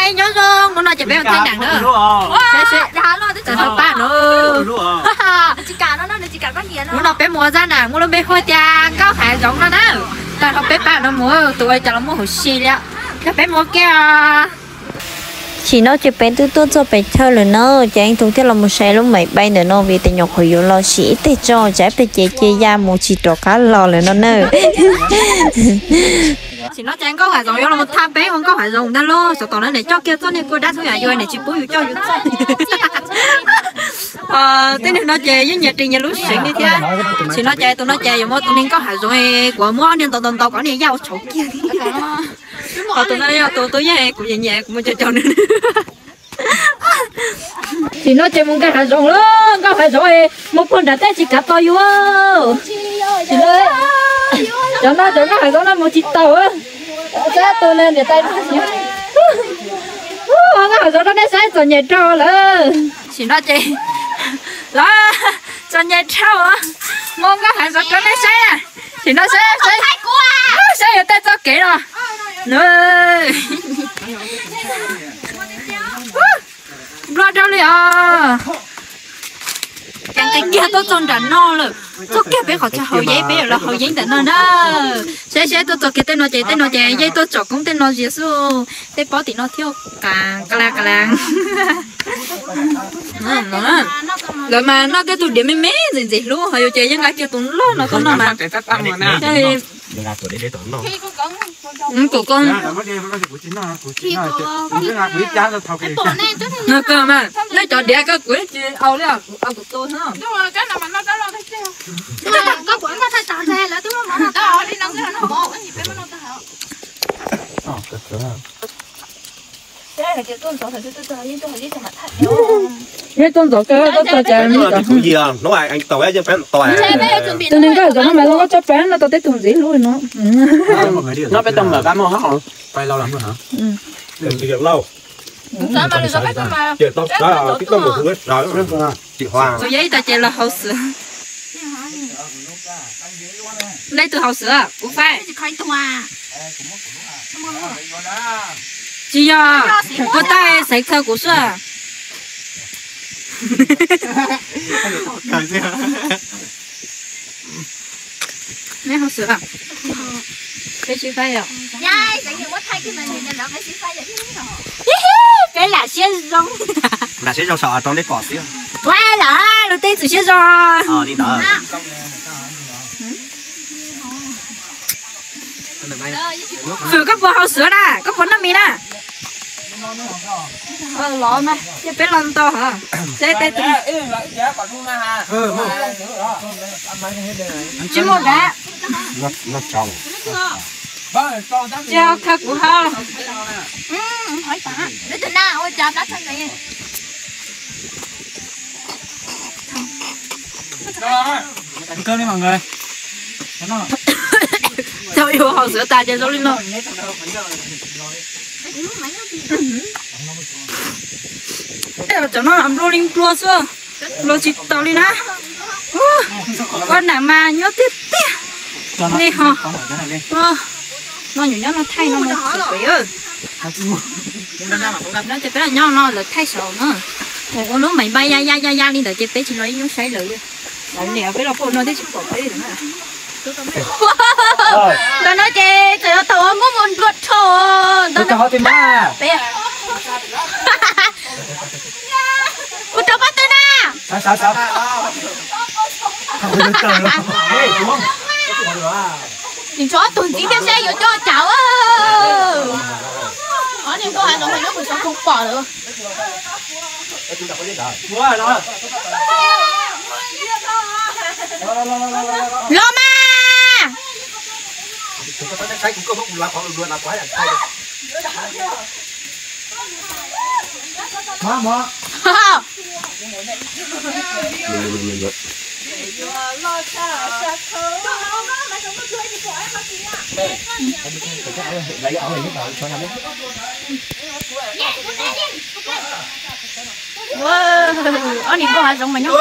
Nyob zoo, hnub no ces peb mus thaij nam na. Tag nrho pab no. Hnub no peb mus ua zaj nam muaj lub npe hu tias Nkauj Hav Zoov no na. Tag nrho peb pab no mus, tus ua cas los muaj hauv si li. Yog peb mus ua ke os. Tam sim no ces peb twb tuaj txog pem chaw lawm na, ces Eej Thoob thiaj los mus saib lub maiv npaim ntawm no vim tias nyuam qhuav yuav los sim ib teg tso tsam pem ces cia ya mus tsis rov qab los lawm no na. Tam sim no ces Nkauj Hav Zoov yuav los thaj peb ua Nkauj Hav Zoov ntag lauj, xyov tom no niam coj kiag txoj niag kua dab xwb yam yus niam tsis pub yus coj yus txoj. Tej neeg no ces yeej nyias ris nyias lub seev li thiab. Tam sim no ces tus no ces yuav muab tus niag Nkauj Hav Zoov, kuv muab niag ntau ntau ntau kom niag yaj ua tshauv kiag. Ho tus no yog tus tub yeej kuv nyiam nyiam kuv mus cov cov nws. Tam sim no ces mus Nkauj Hav Zoov lawm, Nkauj Hav Zoov mus puag nram tej tsis kav tau yus. Tam sim no cov no cov Nkauj Hav Zoov no mus tsis tau. Saib tus niam tais, Nkauj Hav Zoov rau nej saib txom nyem dhau lawm. Tam sim no ces los txom nyem dhau, muab Nkauj Hav Zoov rau nej saib. Tam sim no saib, saib yuav tej txoj kev no. Nplua dhau li os. Ces nqis kiag tuaj txog nram no lawm, txog kiag peb qhov chaw haus yeeb, peb yuav los haus yeeb ntawm no na. Saib saib tuaj txog kiag tej no ces tej no ces yeej tuaj tsom koob tej no zias xwb. Tej pob tim no thiab, qas qas las qas las. Lawv mas noj tej tug diav me me ntxim ntxim hlub, ho yus ces yeej nqa kiag tus loj no tuaj noj mas. Kuv ko, no kawg mas nej cov diav koj kuv tsis au li, au kuv tu no. Neb tuaj ntxov kawg, tuaj txog cas tus niag Nkauj Hav Zoov no mas zoo nkauj tshaj plaws no tau tej tug ntxiv hlub no. Tus yog ib tag ces los haus xwb. Leej twg haus xwb? Kuv faib. Tsis yog, kuv taij xeev txhawb kuv xwb. Neb haus xwb, peb sib faib yom. Peb lam siab zoo. Lam siab zoo saum rau neb pom xwb. Ua lawm luag tej txwm siab zoo. Li ntawd. Fwm, koj puas haus xwb na? Koj puas noj mis na? Los mas, cia peb los ntau hov. Seb tej tsis muaj dab. Tsis ho khaws kuv haus. Tau yuav haus xwb tas ces zoo li no. Cov no nplua li nplua xwb, nplua tsis tau li na. Ua nam mas nyob tiag tiag li ho. No nyuam nyob no thaij no. No ces peb los nyob no lawv thaij saud no. Ua lub maiv npaim ya ya ya ya li ntawd ces peb tsis los ib nyuag saib lawv li. Lawv niam peb los pom no twb tsis pom peb li na. Ntawm no ces txawm yuav tau muab mus nplua rho. Ntawm no peb, kuv rau pab twg na? Nim tso ob tug ntxiv thiab seb yuav coj cas. Ob niag nkauj hav zoov mas nyob kuv tso kuv pom lawm. Los mas. Ob niag nkauj hav zoov mas nyob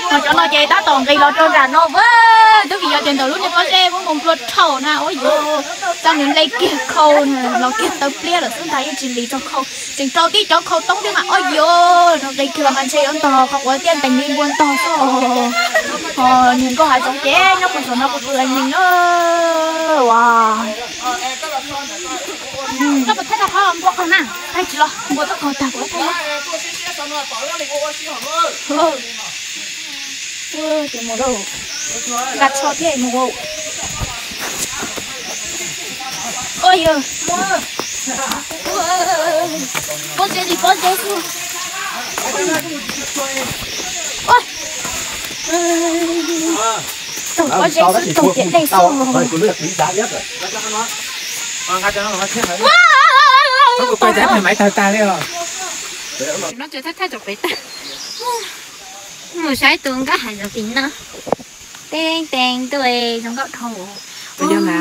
Ho cov no ces tab tom nqis los rau nram no, twb vim yog tias ntawm lub niag pob zeb muab npau nplua dhau na, ua yuav txaj nws nplej kiag khau los kiag taw pliab lawm xwb ntag, yeej tsis lis txog khau, tseem rau tib cov khau toob thiab mas ua yuav nws nqis kiag los mas ntshe yuav ntog qhov quav tiaj ntees li npua ntog xwb. Ho niag nkauj hav zoov ces nyob mus saum no kuv tus leej neeg na. Koj puas thaij tau qhov npua qaug na? Thaij tsis los, npua twb qaug tag kuv thaij. Ces mus lauj, nqa tsho thiab mus. Ua yog, pob zeb li pob zeb xwb. Taug pob zeb xwb taug tiam dej xwb. Kuv pais tag maiv tawg tag li os. Mus saib tus nkauj hav zoov tim no. Teeb teeb ntuj, zoo nkauj dhau. Tus yog na,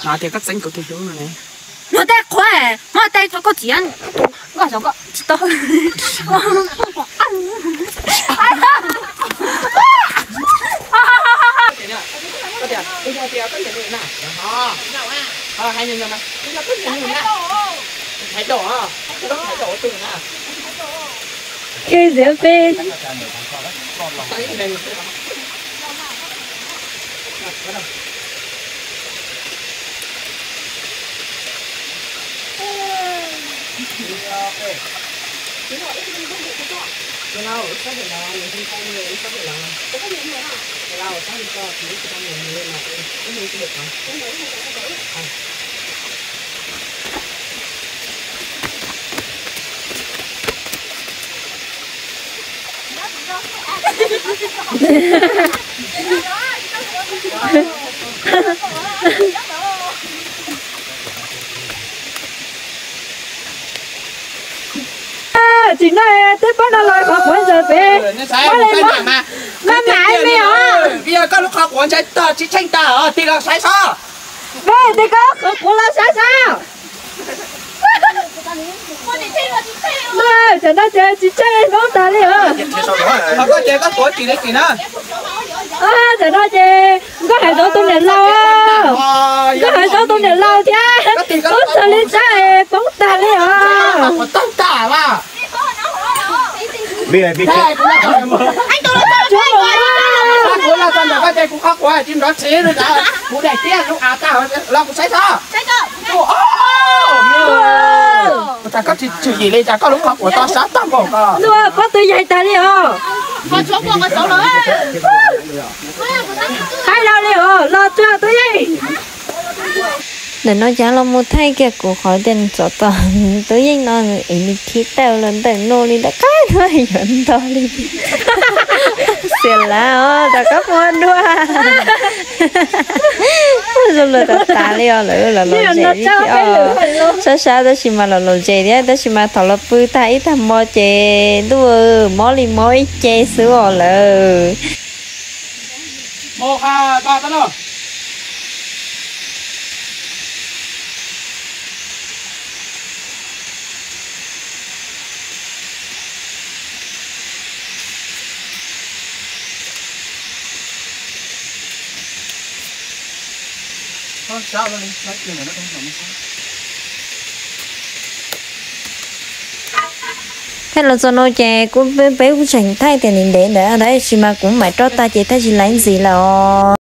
no tias koj txeeb kuv tus hlub no ne. Muaj tej qhua, muaj tej txog koj txiv, nkauj hav zoov koj tsis tau. Khij ziav peb. Tsis noj tej pob no los qhov quav ntawd pem. Maj mam me os. Koj lub qhov quav ntshai tag tsis tsheej tag os, tig los saib sab. Peb tig koj qhov quav los saib sab. Tam no ces tsis tsheej poob tag li os. Koj ces koj quav tsis li tsis na. Tam no ces nkauj hav zoov tus niam laus, nkauj hav zoov tus niam laus thiab ub txog li sab poob tag li os. Koj tsis tswm yim li cas koj lub qhov quav to sab tag npaum ko. Pob tw yaig tag li os. Haib los li os, los tsuag tub yeej. Ntawm no cas los mus thaij kiag kuv qhov tias nws tsov tom tub yeej no, es nws khib tawm los ntawm no li ntawm qab no yuav ntog li. Xiam lav os, rov qab mus dua. Zoo lawm tas tas li os, lawv los lom zem li thiab os. Sab sab tab sis mas los lom zem thiab, tab sis mas thaum los pw tag ib tag hmo ces ntuj mob li mob ib ce xwb os lawv. Thaij los txog no ces kuv peb kuj tseem thaij tias ntev ntev ntawd tab sis mas kuv mam rov tag ces thaij tsis laib ntxiv lawm os.